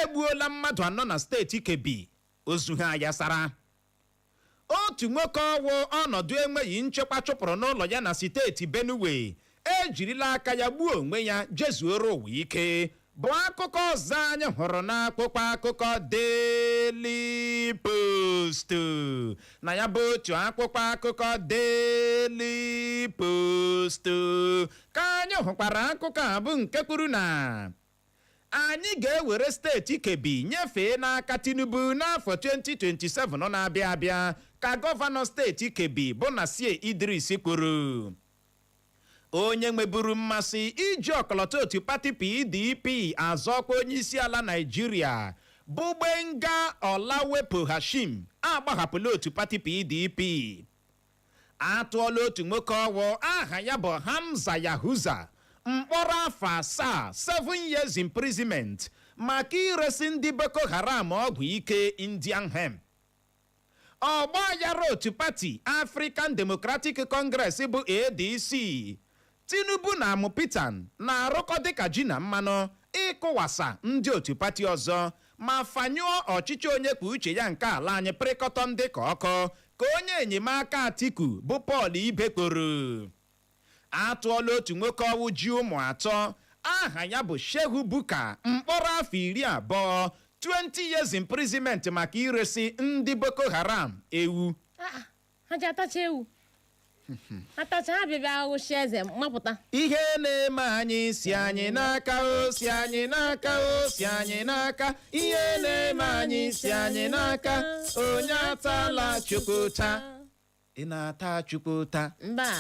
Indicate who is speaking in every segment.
Speaker 1: Egbuola mmadụ anọ na steeti Kebbi, ozu ha ayasara. Otu nwoke ọwụ ọnọdụ enweghị nchekwa chụpụrụ n'ụlọ ya na steeti Benue ejirila aka ya gbuo onwe ya jezuoro ụwa ike, bụ akụkọ ọzọ anyị hụrụ n'akwụkwọ akụkọ Daily Post. Na ya bụ otu akwụkwọ akụkọ Daily Post ka anyị hụkwara akụkọ a, bụ nke kwuru na anyị ga-ewere steeti Kebbi nyefee n'aka Tinubu n'afọ 2027 na-abịa abịa, ka gọvanọ steeti Kebbi bụ Nasir Idris kwuru. Onye nweburu mmasị iji ọkọlọtọ otu pati PDP azọkwa onye isi ala Naịjirịa bụ Gbenga Olawepo Hashim agbahapụla otu pati PDP. Atụọla otu nwoke ọwụ aha ya bụ Hamza Yahuza mkpọrọ afọ 7, 7 years imprisonment, maka iresi ndị Boko Haram ọgwụ ike Indian hemp. Ọgba aghara otu pati African Democratic Congress bụ ADC, Tinubu na Amupitan na-arụkọ dịka ji na mmanụ ịkụwasa ndị otu pati ọzọ ma fanyụọ ọchịchị onye kwuo uche ya nke ala anyị pịrịkọtọ ndị ka ọkọ, ka onye enyemaka Atiku bụ Paul Ibe kwuru. Atụọla otu nwoke ọwụ ji ụmụ atọ aha ya bụ Shehu Buka mkpọrọ afọ 20, 20 years imprisonment, maka iresi ndị Boko Haram ewu.
Speaker 2: Ah, ha ji atacha ewu, atacha ha bịa bịa ghụchie eze mapụta.
Speaker 1: Ihe na-eme anyị si anyị n'aka o, si anyị n'aka o, si anyị n'aka. Ihe na-eme anyị si anyị n'aka. Onye atala Chukwu ụta. Ị na-ata Chukwu ụta?
Speaker 2: Mba.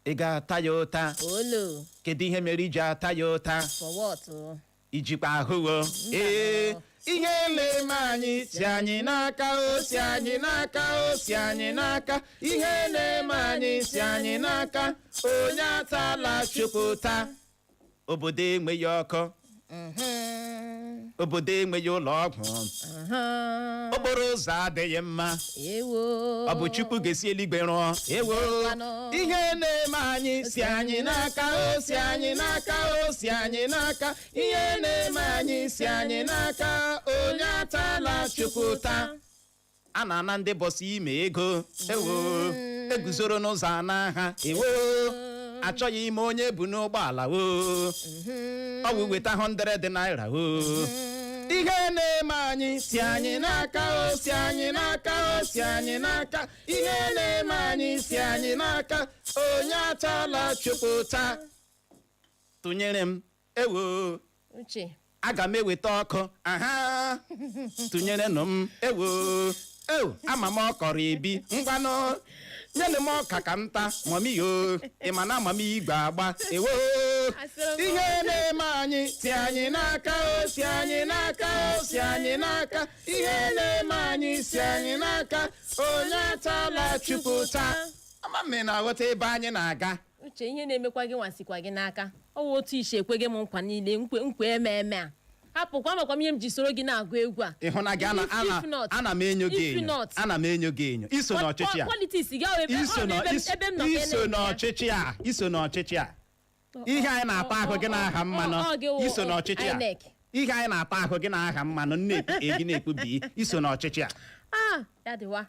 Speaker 1: Ị ga-ata ya ụta?
Speaker 2: Olo.
Speaker 1: Kedu ihe mere iji ata ya ụta?
Speaker 2: For what?
Speaker 1: Ijikwa ahụwo ee. Ihe na-eme anyị si anyị n'aka o, si anyị n'aka o, si anyị n'aka. Ihe na-eme anyị si anyị n'aka. Onye atala Chukwu ụta. Obodo enweghị ọkụ, obodo enweghị ụlọ ọgwụ, okporo ụzọ adịghị mma.
Speaker 2: Ewo.
Speaker 1: Ọ bụ Chukwu ga-esi eluigwe rụọ? Ewo.
Speaker 2: Ngwanụ.
Speaker 1: Ihe na-eme anyị si anyị n'aka o, si anyị n'aka o, si anyị n'aka. Ihe na-eme anyị si anyị n'aka. Onye atala Chukwu ụta. A na-ana ndị bọsị ime ego. Ewo. Eguzoro n'ụzọ ana ha. Ewo. Achọghị ime onye bụ n'ụgbọala o, ọ bụ weta 100 naira o. Ihe na-eme anyị si anyị n'aka o, si anyị n'aka o, si anyị n'aka. Ihe na-eme anyị si anyị n'aka. Onye atala Chukwu ụta. Tụnyere m. Ewo.
Speaker 2: Uche.
Speaker 1: Aga m eweta ọkụ. Aha, tụnyere nụ m. Ewo, ewo, ama m ọ kọrọ ebi. Ngwanụ, nyenụ m ọka ka m ta. Mummy yo, ị ma na amami igwe agba. Ewo.
Speaker 2: Asịrị m.
Speaker 1: Ihe na-eme anyị si anyị n'aka o, si anyị n'aka o, si anyị n'aka. Ihe na-eme anyị si anyị n'aka. Onye atala Chukwu ụta. Ama m ị na-aghọta ebe anyị na-aga.
Speaker 2: Uche, ihe na-emekwa gị nwasikwa gị n'aka. Ọ wụ otu isi ekwe gị m nkwa niile, nkwe nkwe eme eme a hapụkwa. Amakwa m ihe m ji soro gị na-agụ egwu a.
Speaker 1: Ịhụ na gị ana ana
Speaker 2: If not-
Speaker 1: ana m enyo gị
Speaker 2: if
Speaker 1: enyo.
Speaker 2: not-
Speaker 1: Ana m enyo gị enyo. Iso n'ọchịchị a.
Speaker 2: Politics gị ọ ebe
Speaker 1: Iso
Speaker 2: ọ
Speaker 1: nọ
Speaker 2: ebe ebe m nọ ka ị
Speaker 1: iso
Speaker 2: na-eme ya.
Speaker 1: n'ọchịchị a, iso n'ọchịchị a. Ihe anyị na-ata ahụ gị na-aha mmanụ.
Speaker 2: Ọ gị wụ
Speaker 1: Iso n'ọchịchị a.
Speaker 2: INEC.
Speaker 1: Ihe anyị na-ata ahụ gị na-aha mmanụ, na-ekwu A, gị na-ekwu B. Iso n'ọchịchị a.
Speaker 2: Ah, ya dịwa.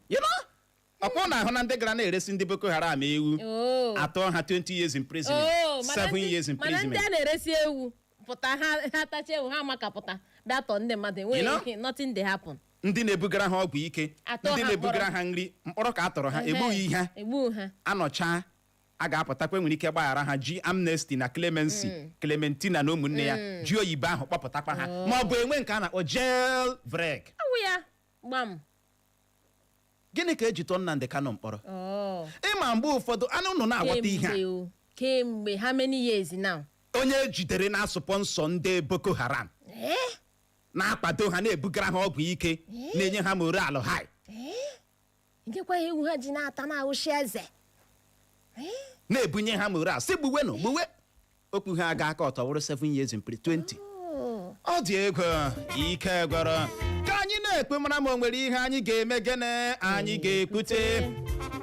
Speaker 1: You know, ọkwa na ahụ na ndị gara na-eresi ndị Boko Haram ewu,
Speaker 2: Oh.
Speaker 1: atụọ ha 20 years imprisonment,
Speaker 2: Oh, mana
Speaker 1: 7 years
Speaker 2: mana ndị
Speaker 1: imprisonment.
Speaker 2: a na-eresi ewu pụta, ha tacha ewu ha makapụta bịa tọọ ndị mmadụ.
Speaker 1: You know?
Speaker 2: Enweghị nothing dey happen.
Speaker 1: Ndị na-ebugara ha ọgwụ ike,
Speaker 2: Atụọ
Speaker 1: ndị
Speaker 2: ha
Speaker 1: na-ebugara
Speaker 2: mkpọrọ.
Speaker 1: ha nri, mkpọrọ ka a tọrọ ha, egbughị ha.
Speaker 2: Egbughị ha.
Speaker 1: Anọcha, a ga-apụtakwa, nwere ike gbaghara ha, ji amnesty na clemency, Clementina na ụmụnne ya, ji oyibo ahụ kpọpụtakwa ha, ma ọ bụ enwe nke a na-akpọ jail break.
Speaker 2: Awụ ya gbam.
Speaker 1: Gịnị ka eji tụọ Nnamdị Kanụ mkpọrọ?
Speaker 2: Oh.
Speaker 1: Ịma mgbe ụfọdụ anụ ụnụ na-aghọta ihe a.
Speaker 2: Kemgbe o, kemgbe how many years now?
Speaker 1: Onye ejidere na-asụpọ nsọ ndị Boko Haram,
Speaker 2: Eh?
Speaker 1: na-akwado ha, na-ebugara ha ọgwụ ike, na-enye ha moral high.
Speaker 2: Nkekwa ewu ha ji na-ata na-awụshi eze.
Speaker 1: Na-ebunye ha moral, si gbuwenụ gbuwe okpu ha, aga aka ọtọ wụrụ 7 years in prison, 20.
Speaker 2: Oh.
Speaker 1: Ọ dị egwu, ike gwọrọ. Ka anyị na-ekpe mara ma o nwere ihe anyị ga-eme. Gịnị anyị ga-ekwute?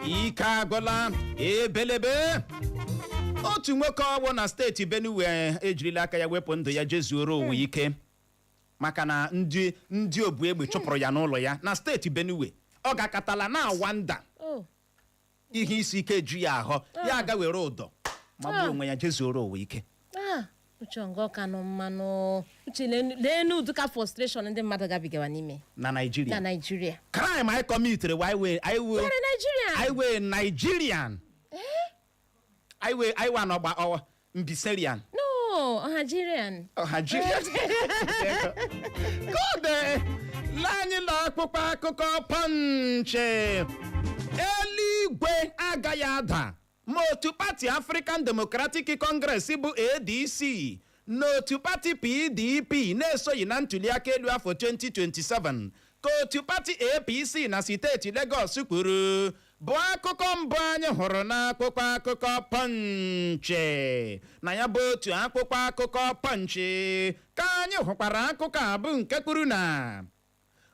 Speaker 1: Ike agwụla ebelebe. Otu nwoke ọgbọ na steeti Benue ejirila aka ya wepụ ndụ ya jezuoro ụwa ike. Maka na ndị obu egbe chụpụrụ ya n'ụlọ ya na steeti Benue. Ọ gakọtala na Awanda.
Speaker 2: Oh.
Speaker 1: Ihe isi ike ju ya ahụ, ya aga were ụdọ magbuo onwe ya, jezuoro ụwa ike.
Speaker 2: Ah, Uche, nga ọka nọ mmanụ. Uche, leenu ụdịka frustration ndị mmadụ gabigawa n'ime
Speaker 1: na Naijiria.
Speaker 2: Na Naijiria.
Speaker 1: Crime anyị committed, why we I will
Speaker 2: Nwere Naijiria.
Speaker 1: I wee Nigerian, I wee anọgba ọ Mbiserian.
Speaker 2: No, Nigerian.
Speaker 1: Nigerian. Kode lee anyị na akpụkpọ akụkọ Punch. Eluigwe agaghị ada ma otu pati African Democratic Congress bụ ADC na otu pati PDP na-esoghị na ntuliaka elu afọ 2027, ka otu pati APC na steeti Lagos kwuru, bụ akụkọ mbụ anyị hụrụ n'akwụkwọ akụkọ Punch. Na ya bụ otu akwụkwọ akụkọ Punch ka anyị hụkwara akụkọ a bụ nke kwuru na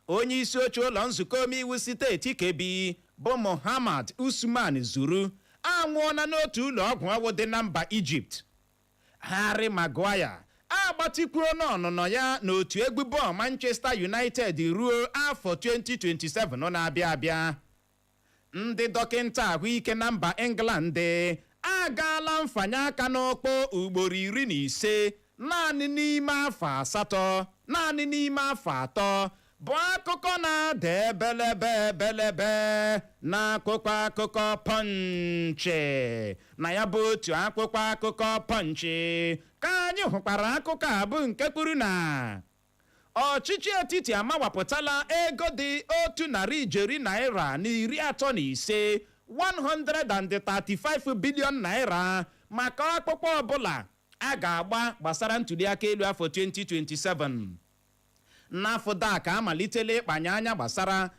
Speaker 1: onye isi oche ụlọ nzukọ omeiwu steeti Kebbi bụ Muhammad Usman Zuru anwụọla n'otu ụlọ ọgwụ ọgwụ dị na mba Ijipt. Harry Maguire agbatịkwuo n'ọnụnọ ya n'otu egwu bọọlụ Manchester United ruo afọ 2027 na-abịa abịa. Ndị dọkịta ahụike na mba England agaala mfanye aka n'ọkpọ ugboro 15 naanị n'ime afọ 8, naanị n'ime afọ 3, bụ akụkọ na-ada ebelebe ebelebe n'akwụkwọ akụkọ Punch. Na ya bụ otu akwụkwọ akụkọ Punch ka anyị hụkwara akụkọ a bụ nke kwuru na ọchịchị etiti amawapụtala ego dị ₦135 ijeri, 135 billion naira, maka akpụkpọ ọbụla a ga-agba gbasara ntuliaka elu afọ 2027. NAFDAC amalitela ịkpanye anya gbasara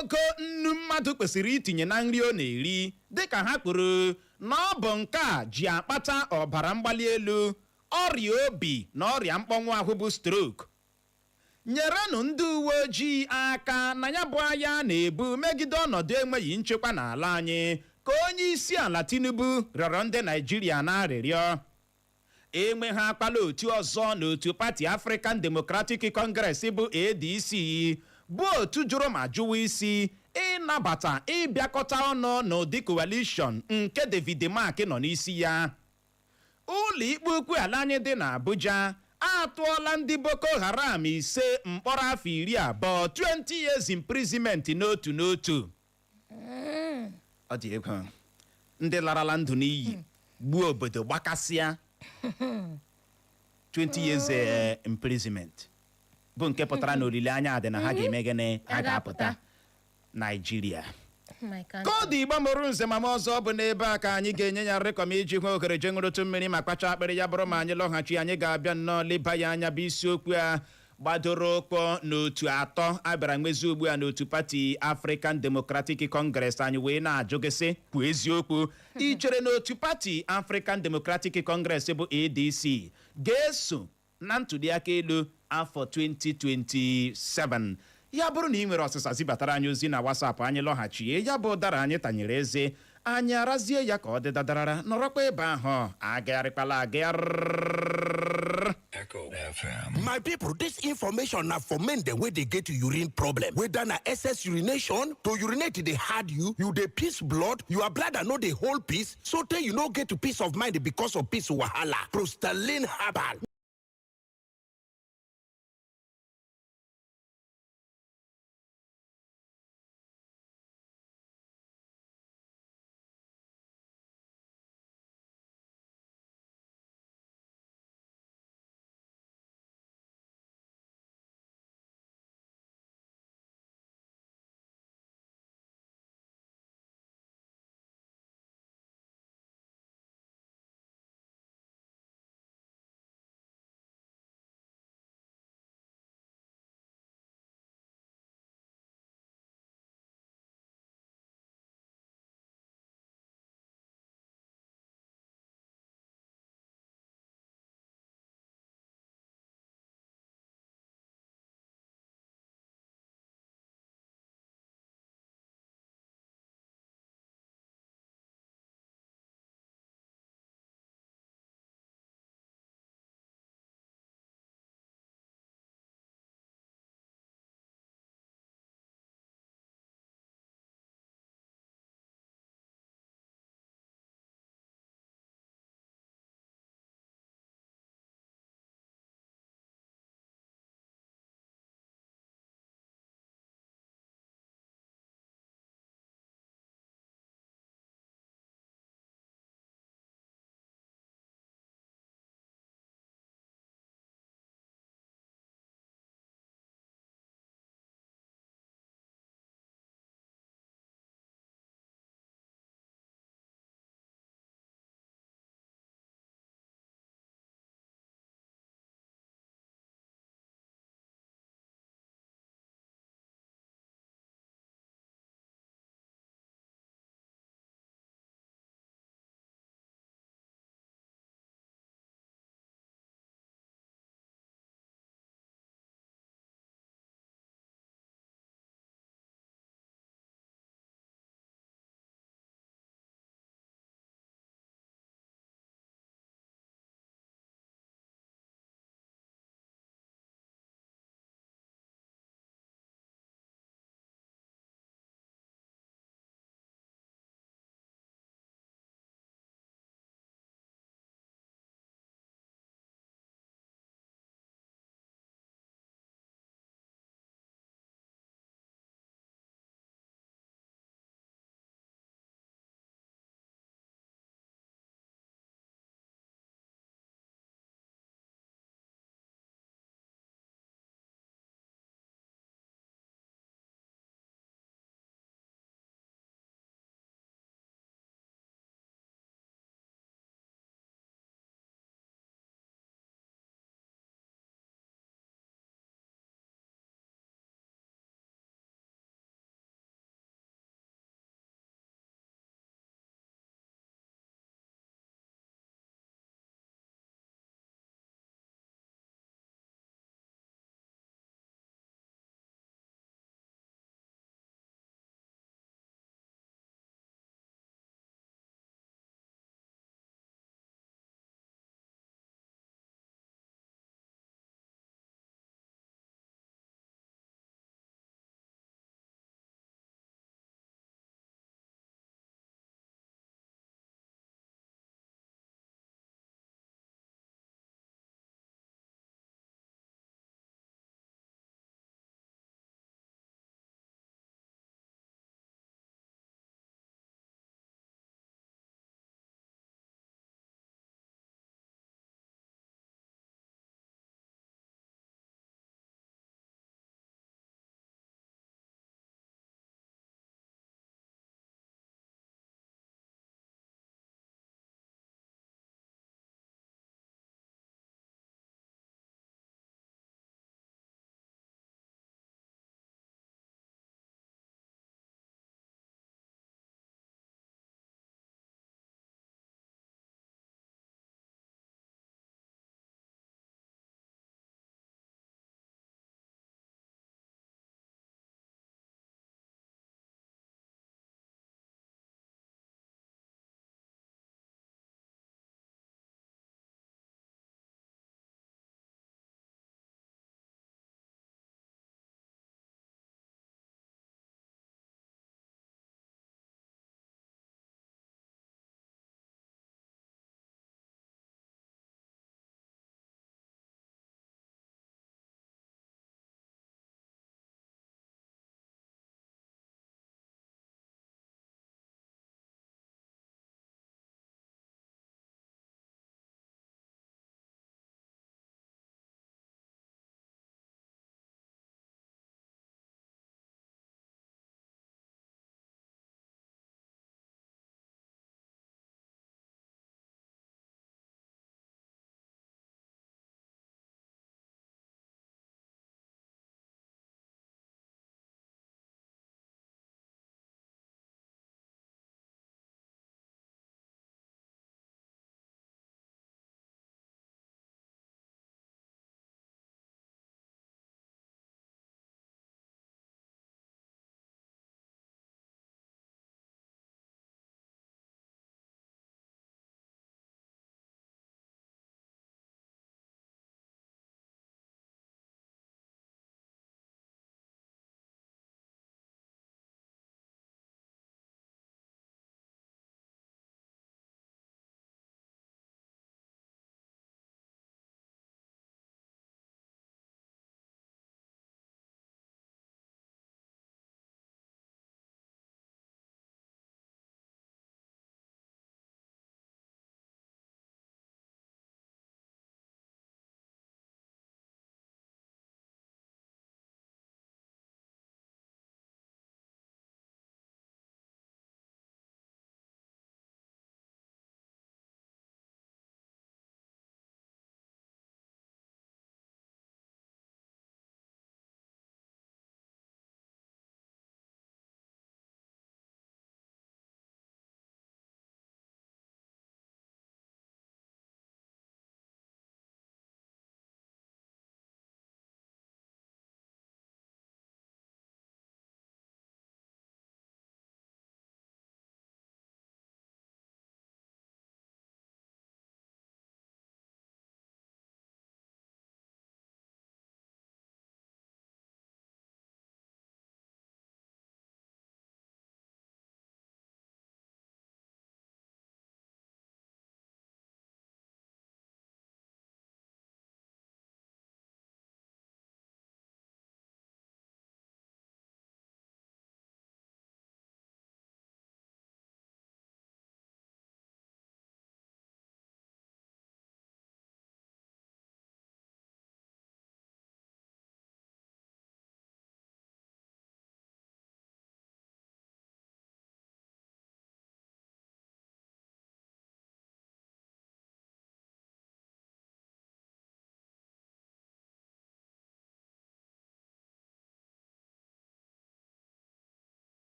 Speaker 1: ogo nnu mmadụ kwesịrị itinye na nri ọ na-eri, dịka ha kwuru na ọ bụ nke a ji akpata ọbara mgbali elu, ọrịa obi na ọrịa mkpọnwụ ahụ bụ stroke. Nyerenụ ndị uwe ojii aka na ya bụ agha na-ebu megide ọnọdụ enweghị nchekwa n'ala anyị, ka onye isi ala Tinubu rịọrọ ndị Naijiria na arịrịọ. Enwe ha akpala otu ọzọ n'otu pati African Democratic Congress bụ ADC, bụ otu jụrụ ma jụwa isi ịnabata ịbịakọta ọnụ n'ụdị coalition nke David Mark nọ n'isi ya. Ụlọ ikpe ukwu ala anyị dị n'Abuja atụọla ndị Boko Haram ise mkpọrọ afọ 20, 20 years imprisonment, n'otu n'otu. Ọ dị egwu, ndị larala ndụ n'iyi, gbuo obodo, gbakasịa, 20 years imprisonment, bụ nke pụtara na olileanya dị na ha ga-eme gịnị? Ha ga-apụta Naijiria.
Speaker 2: My country.
Speaker 1: Koodu Igbo mụrụ nze mama ọzọ bụ n'ebe a ka anyị ga-enye ya nrịkọm iji hụ ohere je ṅụrụtụ mmiri ma kpacha akpịrị. Ya bụrụ ma anyị lọghachi, anyị ga-abịa nnọọ leba ya anya, bụ isiokwu a gbadoro ụkpọ n'otu atọ a bịara nwezi ugbu a n'otu pati African Democratic Congress. Anyị wee na-ajụ gị sị, kwuo eziokwu, ị chere na otu pati African Democratic Congress bụ ADC ga-eso na ntụliaka elu afọ 2027? Ya bụrụ na ị nwere ọsịsa, zibatara anyị ozi na WhatsApp. Anyị lọghachie, ya bụ ụdara anyị tanyere eze, anyị arazie ya ka ọ dị dadarara. Nọrọkwa ebe ahụ, agagharịkwala agagharị.
Speaker 3: Echo FM.
Speaker 4: My people, this information na for men dem wey dey get urine problem. Whether na excess urination, to urinate dey hard you, you dey piss blood, your bladder no dey hold piss, so tey you no get peace of mind because of piss wahala. Prostalin Herbal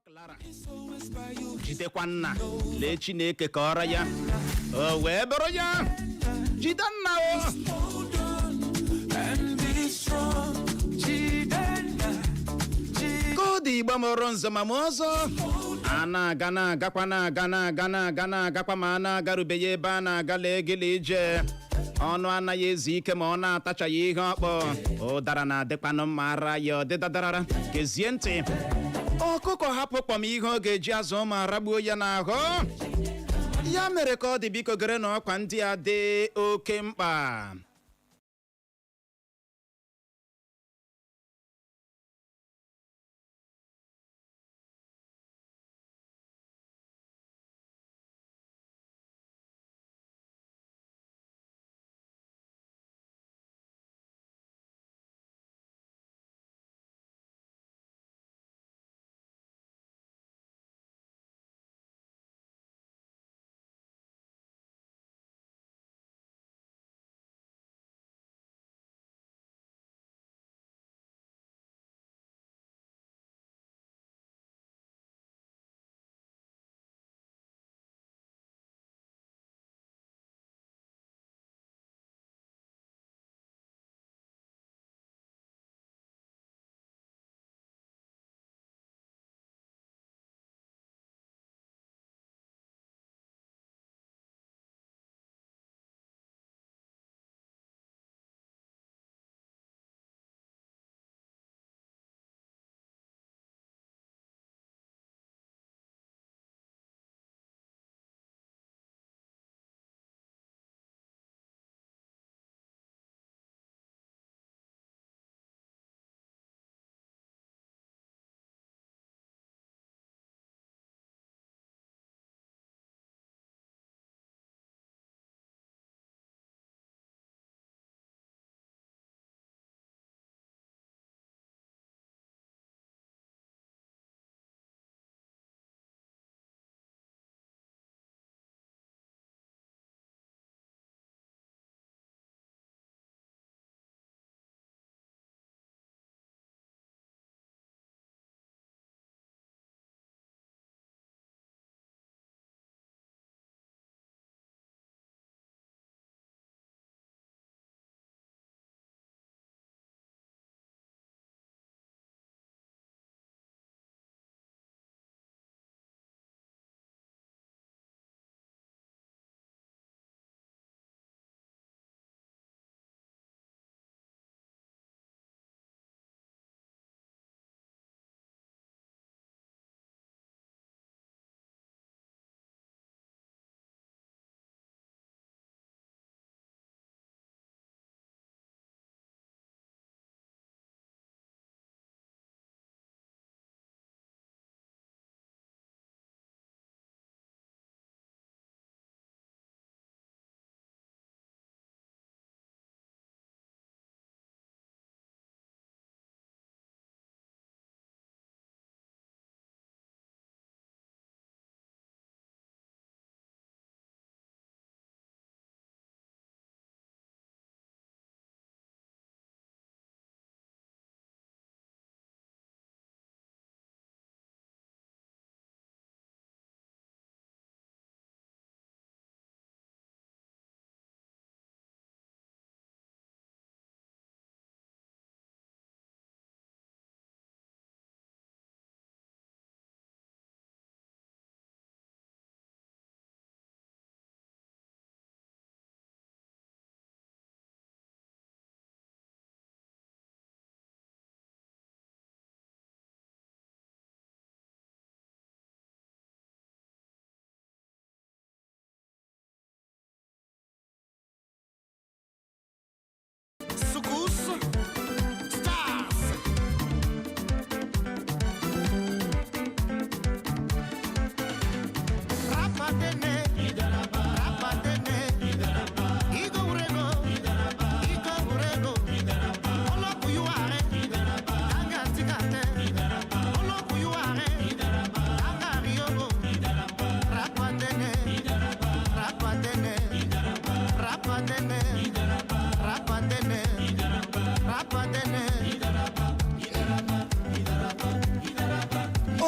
Speaker 1: Clara, jidekwa nna. Lee Chineke ka ọra ya o wee bụrụ ya. Jide nna o.
Speaker 3: Hold on and be strong. Jidenna,
Speaker 1: Koodu Igbo mụrụ nzọ ma ma ọzọ a na-aga na-agakwa na-aga na-aga na-aga na-agakwa ma a na-agarubeghị ebe a na-aga. Lee gịlị ije ọnụ anaghị ezu ike ma ọ na-atachaghị ihe ọkpọ ụdara na-adịkwanụ mma ara ya ọdịdadarara. Gezie ntị, ọkụkọ hapụ kpọm ihe ọ ga-eji azụ ụmụ aragbuo ya n'ahụ. Ya mere ka ọ dị, biko gere na ọkwa ndị a dị oke mkpa.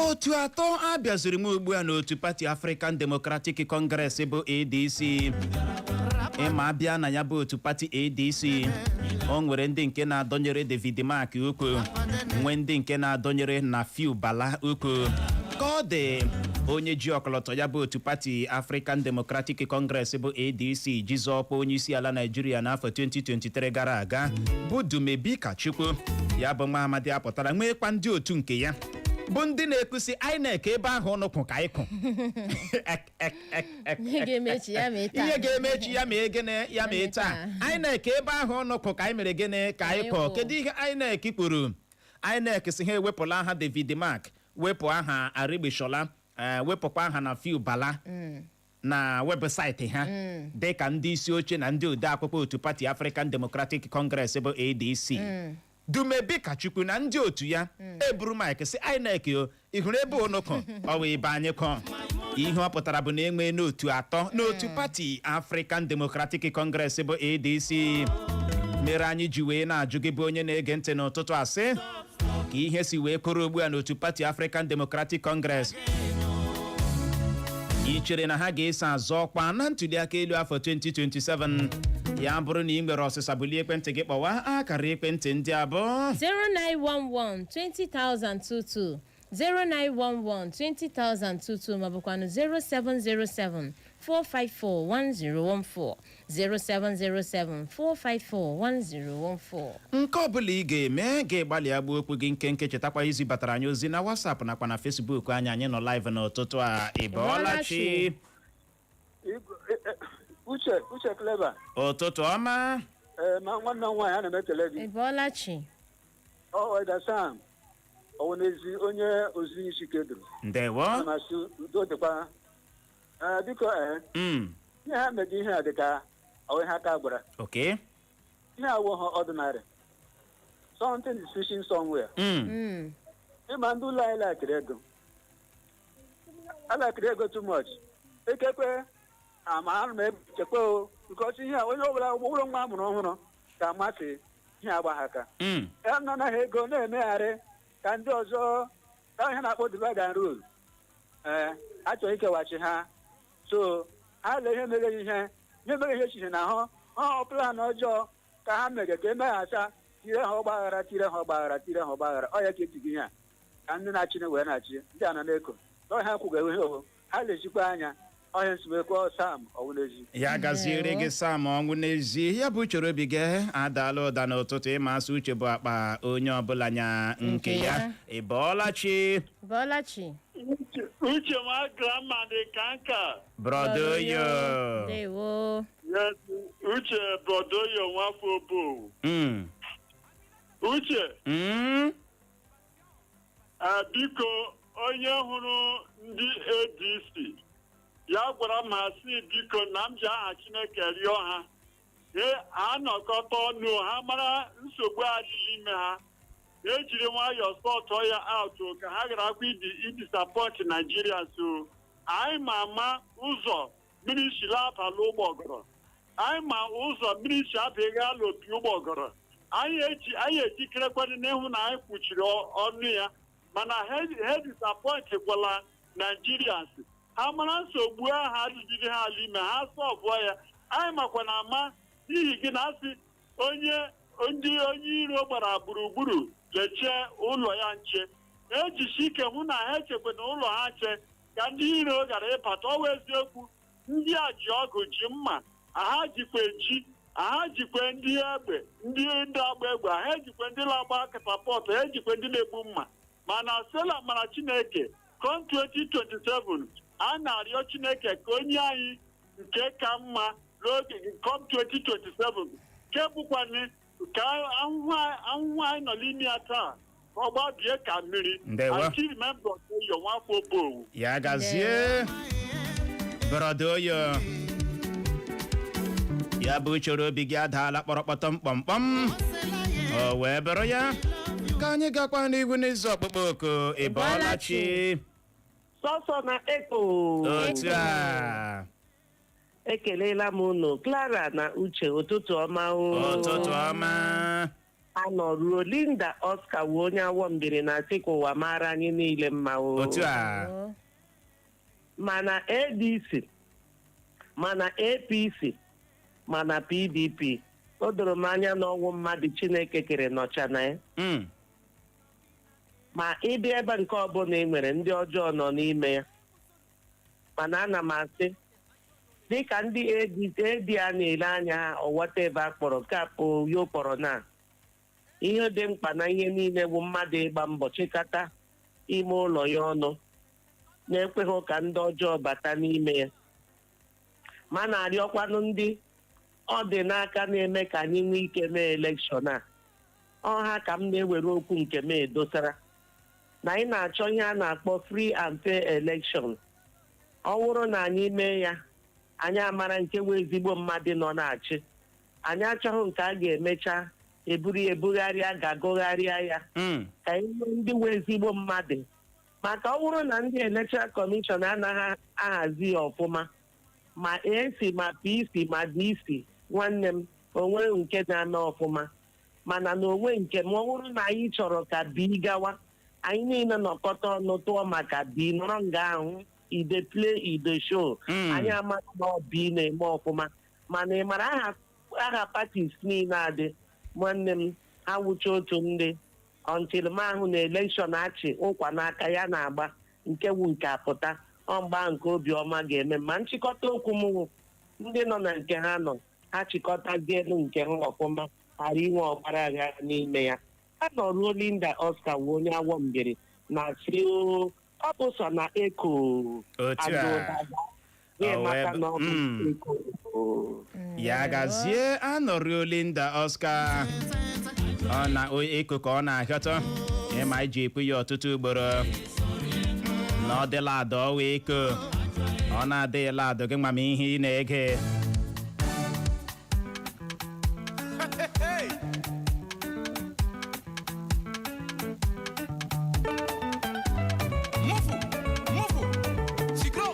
Speaker 1: Otu atọ abịaziri m ugbu a n'otu pati African Democratic Congress bụ ADC. Ịma abịa na ya bụ otu pati ADC, o nwere ndị nke na-adọnyere David Mark ukwu, nwee ndị nke na-adọnyere Nafiu Bala ukwu. Ka ọ dị, onye ji ọkọlọtọ ya bụ otu pati African Democratic Congress bụ ADC jizọkwa onye isi ala Naijiria n'afọ 2023 gara aga bụ Dumebi Kachukwu, ya bụ nwa amadi apụtara nwekwa ndị otu nke ya bụ ndị na-ekwusi INEC ebe ahụ ụnụ kwụ ka anyị kwụ. Ek, ek, ek, ek.
Speaker 2: Ihe ga-emechi ya mee taa.
Speaker 1: Ihe ga-emechi ya mee gịnị? Ya mee taa. INEC, ebe ahụ ụnụ kwụ ka anyị mere gịnị? Ka anyị
Speaker 2: Anyị
Speaker 1: kwụ.
Speaker 2: kwụ.
Speaker 1: Kedu ihe INEC kwuru? INEC si ha ewepụla aha David Mark, wepụ aha Aregbesola, wepụkwa aha Nafiu Bala na webụsaịtị ha dịka ndị isi oche na ndị ode akwụkwọ otu pati African Democratic Congress bụ ADC. Dumebi Kachukwu na ndị otu ya eburu mic si INEC, o ị hụrụ ebe unu kọ, ọ wụ ebe anyị kọ. Ihe ọ pụtara bụ na enwee n'otu atọ n'otu pati African Democratic Congress bụ ADC. Mere anyị ji wee na-ajụ gị bụ onye na-ege ntị n'ụtụtụ asị ka ihe si wee kụrụ ugbu a n'otu pati African Democratic Congress, ị chere na ha ga-eso azọ ọkwa na ntụliaka elu afọ 2027? Ya bụrụ na ị nwere ọsịsa, bulie ekwentị gị kpọwa akara ekwentị ndị abụọ:
Speaker 2: 0911 20022, 0911 20022, maọbụkwanụ 0707 454 1014, 0707 454 1014.
Speaker 1: Nke ọbụla ị ga-eme, ga-egbalị agba okwu gị nkenke. Chetakwa izi batara anyị ozi na WhatsApp nakwa na Facebook anyị. Anyị nọ live n'ụtụtụ a. Ị bọọla chi?
Speaker 5: Uche, Uche, Clever.
Speaker 1: Ụtụtụ ọma.
Speaker 5: Ee, ma nwanne m nwaanyị, ana m ekele gị.
Speaker 2: Ị bọọla chi?
Speaker 5: Ọ Eda Sam ọwụ n'ezi onye ozi isi keduru.
Speaker 1: Ndewo.
Speaker 5: Ana m asị udo dịkwa. Ee, biko, ee, ihe ha mege, ihe a dịka ọwụ ihe aka gwara. Ihe awụ ha ordinary, something is fishing somewhere. Ịma ndị ụlọ anyị lakịrị ego, alakịrị ego too much. Ekekwe ama ana m echekwa o, because ihe a, onye ọbụla ụlọ nwa amụrụ ọhụrụ ka amasị ihe agba ha aka. Ya na anaghị ego na-emegharị ka ndị ọzọ ka ihe na-akpọ divide and rule. Ee, achọghị ikewachi ha, so ha lee ihe mere, ihe mere ihe echiche na ahụ ha plan ọjọọ ka ha mere ka emeghacha, tire ha ọgbaghara, tire ha ọgbaghara, tire ha ọgbaghara. Ọ ya ka etighị ihe a ka ndị na-achị wee na-achị, ndị a nọ na-eko ọhịa kwuga ihe oho ha lezikwa anya ọhịa nsogbu. Sam ọwụ n'ezi.
Speaker 1: Ya gaziere gị, Sam ọnwụ n'ezi. Ya bụ uchoro obi gị adaala ụda n'ụtụtụ. Ịma asụ uche bụ akpa onye ọbụla nya nke
Speaker 2: nke
Speaker 1: ya.
Speaker 2: ya.
Speaker 1: Ị bọọla chi?
Speaker 2: Bọọla chi.
Speaker 6: Uche nwa grandma dị ka nka.
Speaker 1: Brodoyo.
Speaker 2: Ndewo.
Speaker 6: Yes, Uche, brodoyo nwafọ obo. Uche, biko, onye hụrụ ndị ADC ya gwara m ha si biko na m ji aha Chineke rịọ ha, ha nọkọta ọnụ, ha mara nsogbu adịghị ime ha, ejiri nwayọọ sort ya out ka ha garakwa idisappoint Naijiria. So anyị ma ama ụzọ mmiri si abalị ụgbọgọrọ, anyị ma ụzọ mmiri si abịaghị ala opi ụgbọgọrọ. Anyị eji anyị ejikerekwana n'ịhụ na anyị kpuchiri ọnụ ya, mana ha disappointkwala Nigerians. Ha mara nsogbu ahụ adịgide ha ala ime ha solveụọ ya. Anyị makwa na ama n'ihi gị na asị onye ndị onye iro gbara gburugburu lechie ụlọ ya nche, ejisi ike hụ na ha echekwa na ụlọ ha nche ka ndị iro gara ịbata. Ọwa eziokwu, ndị a ji ọgụ, ji mma, ha jikwa eji, ha jikwa ndị egbe, ndị ndị agba egbe, ha ejikwa ndị na-agba catapult, ha ejikwa ndị na-egbu mma. Mana sela mara Chineke, come 2027, a na-arịọ Chineke ka onye anyị nke ka mma n'oge come 2027, nke bụkwanị ka ahụhụ anyị nọ n'ime ya taa ka ọ gbabie ka mmiri.
Speaker 1: Ndewo.
Speaker 6: I still remember your nwafọ Obowu.
Speaker 1: Ya gazie, brodoyo. Ya bụ uchoro obi gị adaala kpọrọkpọtọ mkpọmkpọm. O wee bụrụ ya ka anyị gakwa n'ihu n'izu ọkpụkpọ oku. Ị bọọla chi?
Speaker 7: Sọsọ na eko.
Speaker 1: Otu a.
Speaker 7: Ekelela m unu, Clara na Uche, ụtụtụ ọma o.
Speaker 1: Ụtụtụ ọma.
Speaker 7: Anọruo Linda Oscar wee onye awọ mbiri na asị ka ụwa mara anyị niile mma o.
Speaker 1: Otu a.
Speaker 2: Oh.
Speaker 7: Mana ADC, mana APC, mana PDP, o doro m anya na ọnwụ mmadụ Chineke kere nọcha na ya. Ma ịbịa ebe nke ọbụla e nwere ndị ọjọọ nọ n'ime ya, mana ana m asị dịka ndị AD AD a na-ele anya ha ọwọta ebe a kpọrọ kapụ yo kpọrọ na ihe dị mkpa na ihe niile bụ mmadụ ịgba mbọ chịkọta ime ụlọ ya ọnụ na-ekweghị ka ndị ọjọọ bata n'ime ya, ma na-arịọkwanụ ndị ọ dị n'aka na-eme ka anyị nwee ike mee election a ọha ka m na-ewere okwu nke m edosara na anyị na-achọ ihe a na-akpọ free and fair election. Ọ bụrụ na anyị mee ya, anyị amara nke wee ezigbo mmadụ nọ na-achị. Anyị achọghị nke a ga-emecha eburu ya ebugharịa ga-agụgharịa ya. Ka anyị nwee ndị wee ezigbo mmadụ, maka ọ bụrụ na ndị Electoral Commission anaghị ahazi ya ọfụma, ma AC ma PC ma DC, nwanne m, onwe nke na-eme ọfụma. Mana na onwe nke m, ọ bụrụ na anyị chọrọ ka B gawa, anyị niile nọkọta ọnụ tụọ maka B nọrọ nga ahụ ide play ide show. Anyị amaghị na ọ B na-eme ọfụma, mana ị mara aha parties niile adị, nwanne m, ha wụcha otu ndị until m ahụ na election achị ụkwa n'aka ya na-agba nke wu nke apụta ọmgba nke obiọma ga-eme. Ma nchịkọta okwu m wụ, ndị nọ na nke ha nọ, ha chịkọtazie elu nke ha ọfụma, ghara inwe ọgbara aghara n'ime ya. A nọruo Linda Oscar wụ onye awọ mbiri na si ọ bụ sọ na eko.
Speaker 1: Otu a. O wee
Speaker 7: maka na ọ bụ eko.
Speaker 1: Ya gazie, anọrọ Linda Oscar. Ọ na eko ka ọ na-ahịọtọ ịma iji ekwu ya ọtụtụ ugboro na ọ dịla adọ ọwa eko, ọ na-adịghịla adọ gị ma ihe ị na-ege.
Speaker 3: Hey! Mufu! Mufu! Sikro!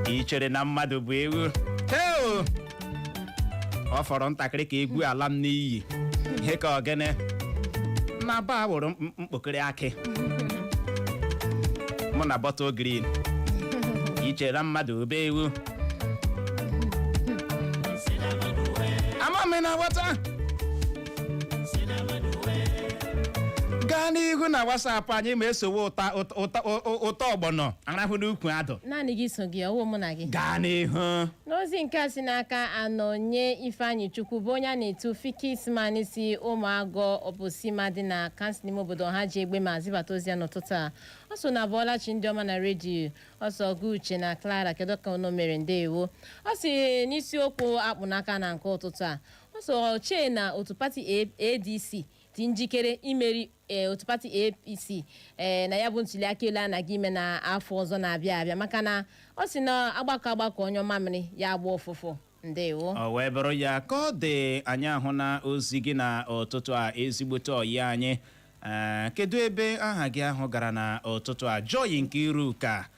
Speaker 1: Ị chere na mmadụ bụ ewu? Heo! Ọ fọrọ ntakịrị ka egwu ala m n'iyi ihe ka ogene na ba wụrụ mkpokiri akị mụ na bottle green. Ị chere na mmadụ bụ ewu? Ama m na ghọta. Gaa n'ihu na WhatsApp anyị ma esowe ụta ụta ụtọ ọgbọnọ arahụ n'ukwu adụ.
Speaker 2: Naanị gị so gị ọwụ mụ na gị.
Speaker 1: Gaa n'ihu.
Speaker 2: N'ozi nke a si n'aka Anọnye Ifeanyị Chukwu, bụ onye a na-etu Fikisman, si Ụmụagọ Ọbụsima dị na kansụl ime obodo ha ji egbe ma zibata ozi ya n'ụtụtụ a. Ọ so na Abụọlachi ndị ọma na redio ọsọ gụ Uche na Clara, kedu ka unu mere? Ndewo. Ọ si n'isiokwu akpụ n'aka na nke ụtụtụ a, ọ so chee na otu pati ADC dị njikere imeri otu pati APC na ya bụ ntuliaka elu a na-aga ime na afọ ọzọ na-abịa abịa, maka na ọ sị na agbakọ agbakọ onye mamịrị ya agba ụfụfụ. Ndewo.
Speaker 1: Ọ wee bụrụ ya ka ọ dị. Anyị ahụ na ozi gị na ụtụtụ a, ezigbote ọyị anyị. Kedu ebe aha gị ahụ gara na ụtụtụ a? Joy nke Iruka,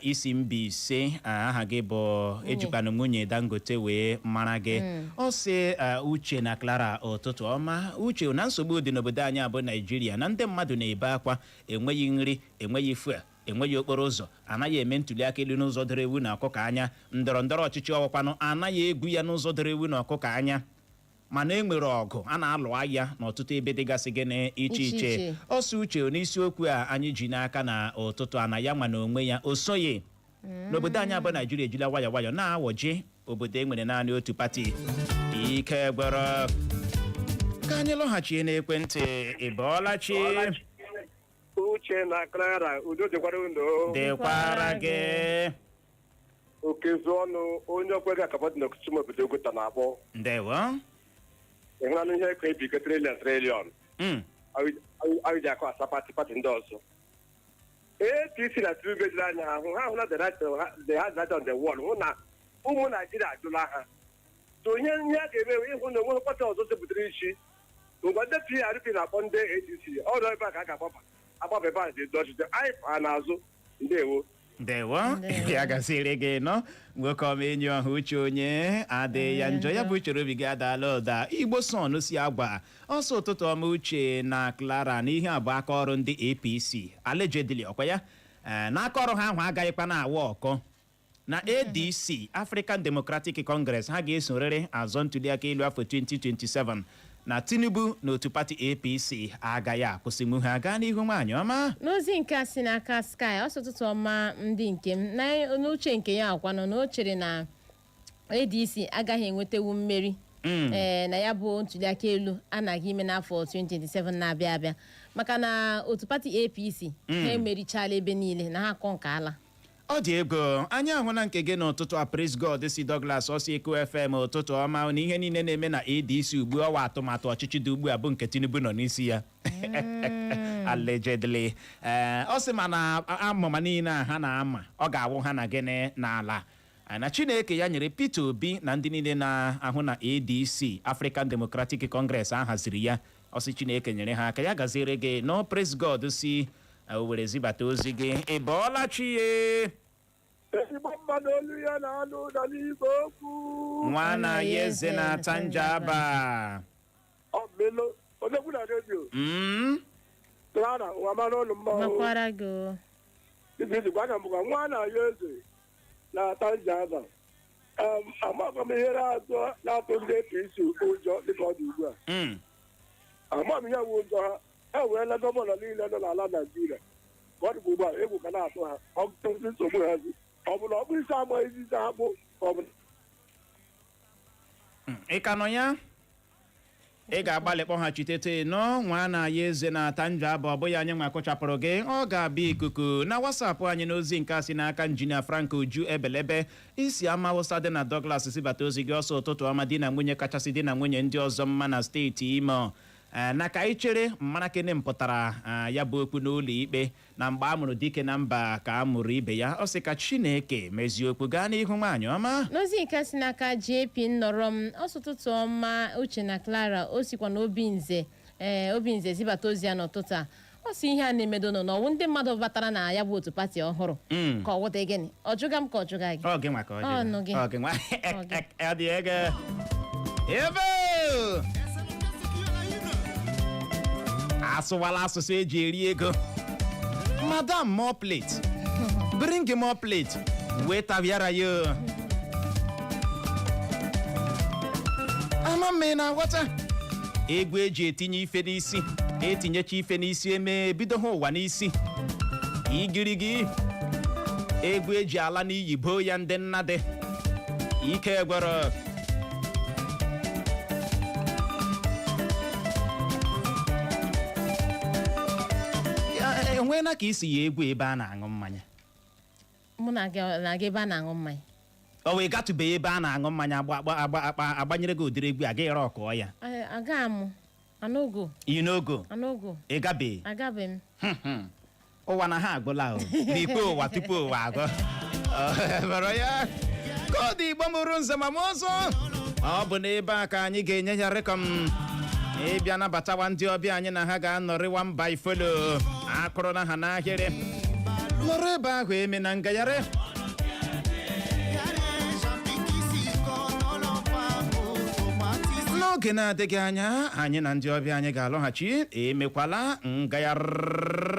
Speaker 1: isi Mbaise. Aha gị bụ ejikwanụ nwunye Dangote wee mara gị. Ọ sị, "Uche na Clara, ụtụtụ ọma. Uche, na nsogbu dị n'obodo anyị abụ Naijiria na ndị mmadụ na-ebe akwa enweghị nri, enweghị fuel, enweghị okporo ụzọ, anaghị eme ntuli aka elu n'ụzọ doro ewu na ọkụkọ anya, ndọrọ ndọrọ ọchịchị ọwụkwanụ anaghị egwu ya n'ụzọ doro ewu na ọkụkọ anya, mana e nwere ọgụ a na-alụ agha n'ọtụtụ ebe dịgasị gịnị iche
Speaker 2: iche
Speaker 1: iche."
Speaker 2: Iche.
Speaker 1: Ọsọ uche, n'isiokwu a anyị ji n'aka na ụtụtụ a, na ya nwa na onwe ya o soghị n'obodo anyị abụ Naijiria ejila nwayọ nwayọ na-awọji obodo e nwere naanị otu pati. Ike gwọrọ. Ka anyị lọghachie n'ekwentị. Ị bọọla chi?
Speaker 8: Uche na Clara, udo dịkwara unu.
Speaker 1: Dịkwara gị.
Speaker 8: Okezu ọnụ onye okwe ga akabọ dị n'ọkụchị obodo Oguta na-akpọ.
Speaker 1: Ndewo.
Speaker 8: Ịhụnanụ ihe ka ebigo trillion trillion anyị ji akụ asa pati pati ndị ọzọ. APC na Tinubu ejiri anya ha hụ, ha hụ na the hard right on the wall, hụ na ụmụ Naijiria ajụla ha. So ihe a ga-eme bụ ịhụ na onweghị pati ọzọ sepụtara isi ngwa. Ndị PRP na-akpọ ndị ADC ọrụ ebe a ka a ga-agbaba agbaba ebe a dị ọchịchị anyị paa n'azụ. Ndewo.
Speaker 1: Ndewo. Ya gasịrị gị nọ, nwoke ọma, enyi ọha. Uche onye adịghị ya njọ, ya bụ uchere obi gị adaala ụda. Igbo son si agwa ọsọ. Ụtụtụ ọma, Uche na Clara. Na ihe a bụ aka ọrụ ndị APC, allegedly, ọkwa ya. Ee, n'aka ọrụ ha ahụ agaghịkwa na-awa ọkọ na ADC, African Democratic Congress, ha ga-esorịrị azọ ntuliaka elu afọ 2027, na Tinubu na otu pati APC agaghị akwụsịnwu ha. Gaa n'ihu, nwaanyị ọma.
Speaker 2: N'ozi nke a si n'aka Sky, ọsọ ụtụtụ ọma ndị nke m. N'uche nke ya akwanụ na o chere na ADC agaghị enwetewu mmeri, ee, na ya bụ ntuliaka elu anaghị ime n'afọ 2027 na-abịa abịa, maka na otu pati APC ha emerichala ebe niile na ha akọ nke ala.
Speaker 1: Ọ dị ego. Anyị ahụla nke gị n'ụtụtụ a. Praise God si Douglas ọsọ Eko FM, ụtụtụ ọma. Na ihe niile na-eme na ADC ugbu ọwa atụmatụ ọchịchị dị ugbu a bụ nke Tinubu nọ n'isi ya, allegedly. Ee, ọ sị mana amụma niile a ha na-ama, ọ ga-awụ ha na gịnị n'ala, na Chineke ya nyere Peter Obi na ndị niile na-ahụ na ADC, African Democratic Congress, a haziri ya. Ọ sị Chineke nyere ha aka. Ya gaziere gị no. Praise God si o were zibata ozi gị. Ị bọọla chi ye?
Speaker 8: Ezigbo mmadụ, olu ya na-anụ ụda n'igwe okwu.
Speaker 1: Nwa na ya eze na-ata njaba.
Speaker 8: Ọ melo odegwu na redio. Clara, ụwa mara ụlọ mmanwụ.
Speaker 2: Makwara gị o.
Speaker 8: Ibi izugbe aka mbụkwa nwa na ya eze na-ata njaba. Amaghị m ihe na-atụ ndị APC ụjọ dịka ọ dị ugbu a. Amaghị m ihe bụ ụjọ ha. E weela gọvanọ niile nọ n'ala Naijiria ka ọ dịkwa ugbu a, egwu ka na-atụ ha. Ọ bụ nsogbu ha zi ọ bụ na ọ bụ isi ama ezi akpụ ka ọ bụ.
Speaker 1: Ị ka nọ ya? Ị ga-agbalị kpọghachitete nọ. Nwa na ya eze na-ata njọ abụ, ọ bụghị anyị nwa kụchapụrụ gị, ọ ga-abịa ikuku na WhatsApp anyị. N'ozi nke a si n'aka injinia Frank Uju Ebelebe isi ama Awụsa dị na Douglas sibata ozi gị, ọsọ ụtụtụ ọma, di na nwunye kachasị di na nwunye ndị ọzọ mma na steeti Imo. Ee, na ka anyị chere mmara kene mpụtara ya bụ okwu n'ụlọ ikpe, na mgbe a mụrụ dike na mba ka a mụrụ ibe ya. Ọ sị ka Chineke mezie okwu. Gaa n'ihu, nwaanyị ọma.
Speaker 2: N'ozi nke si n'aka JP nnọrọ m, ọsọ ụtụtụ ọma, Uche na Clara. O sikwa na Obinze, ee, Obinze zibata ozi ya n'ụtụtụ a. Ọ sị ihe a na-emedo nọ n'ọwụ ndị mmadụ batara na ya bụ otu pati ọhụrụ ka ọ wụta gịnị? Ọ jụga m ka ọ jụga gị?
Speaker 1: Ọ gị nwa ka ọ
Speaker 2: Ọ
Speaker 1: jụrụ.
Speaker 2: nụ gị.
Speaker 1: Ọ gị nwa.
Speaker 2: Ọ gị.
Speaker 1: Ọ dị ego ebe asụwala asụsụ eji eri ego. Madam, more plate, bring more plate, weta bịara ya. Ama m ị na-aghọta egwu eji etinye ife n'isi, etinyecha ife n'isi, eme ebido ha ụwa n'isi igirigi. Egwu eji ala n'iyi boo ya ndị nnadị ike gwọrọ. Ya, enweela ka isi ya egwu ebe a na-aṅụ mmanya?
Speaker 2: Mụ na gị na-aga ebe a na-aṅụ mmanya?
Speaker 1: Ọ wee gatụbeghị ebe a na-aṅụ mmanya agba agba agba akpa agbanyere gị ụdịrị egwu a gaghị ọkụọ ya?
Speaker 2: Aga m anogo.
Speaker 1: You no go?
Speaker 2: Anogo.
Speaker 1: Ị gabeghị?
Speaker 2: Agabe m.
Speaker 1: Ụwa na ha agwụla o n'ikpe ụwa tupu ụwa agwụ. Ọ bụrụ ya ka ọ dị. Igbo mụrụ nze ma m ọzọ, ọ bụ n'ebe a ka anyị ga-enye ya rịkọm ịbịa nabatawa ndị ọbịa anyị na ha ga-anọrịwa mba ifolo akụrụ na ha n'ahịrị nọrọ ebe ahụ eme na ngagharị. N'oge na-adịghị anya, anyị na ndị ọbịa anyị ga-alọghachi. Emekwala ngagharị.